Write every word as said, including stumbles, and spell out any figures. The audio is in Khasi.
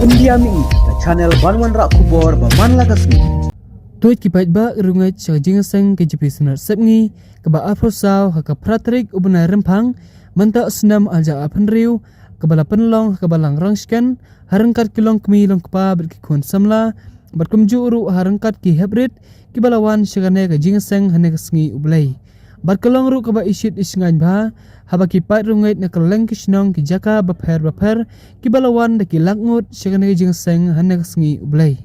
India Mihi, ka channel ban wanrah khubor ba man la ka sngi. Tuid ki paidbah riewngeit sha ka jingïaseng K J P Synod Sepngi kaba arphew saw ha ka phra tarik u bnai Rymphang mynta u snem ar hajar arphew hynriew, kaba la pynlong ha ka balang Rangshken ha ryngkat ki longkmie longkpa bad ki khun samla bad kumjuh ruh ha ryngkat ki heprit kiba la wan sha kane ka jingïaseng hane ka sngi U Blei. Bad ka long ruh kaba ishit ishngaiñ bha haba ki paid riewngeit na kylleng ki shnong ki jaka bapher bapher kiba la wan da ki lak ngut sha kane ka jingïaseng hane ka sngi U Blei.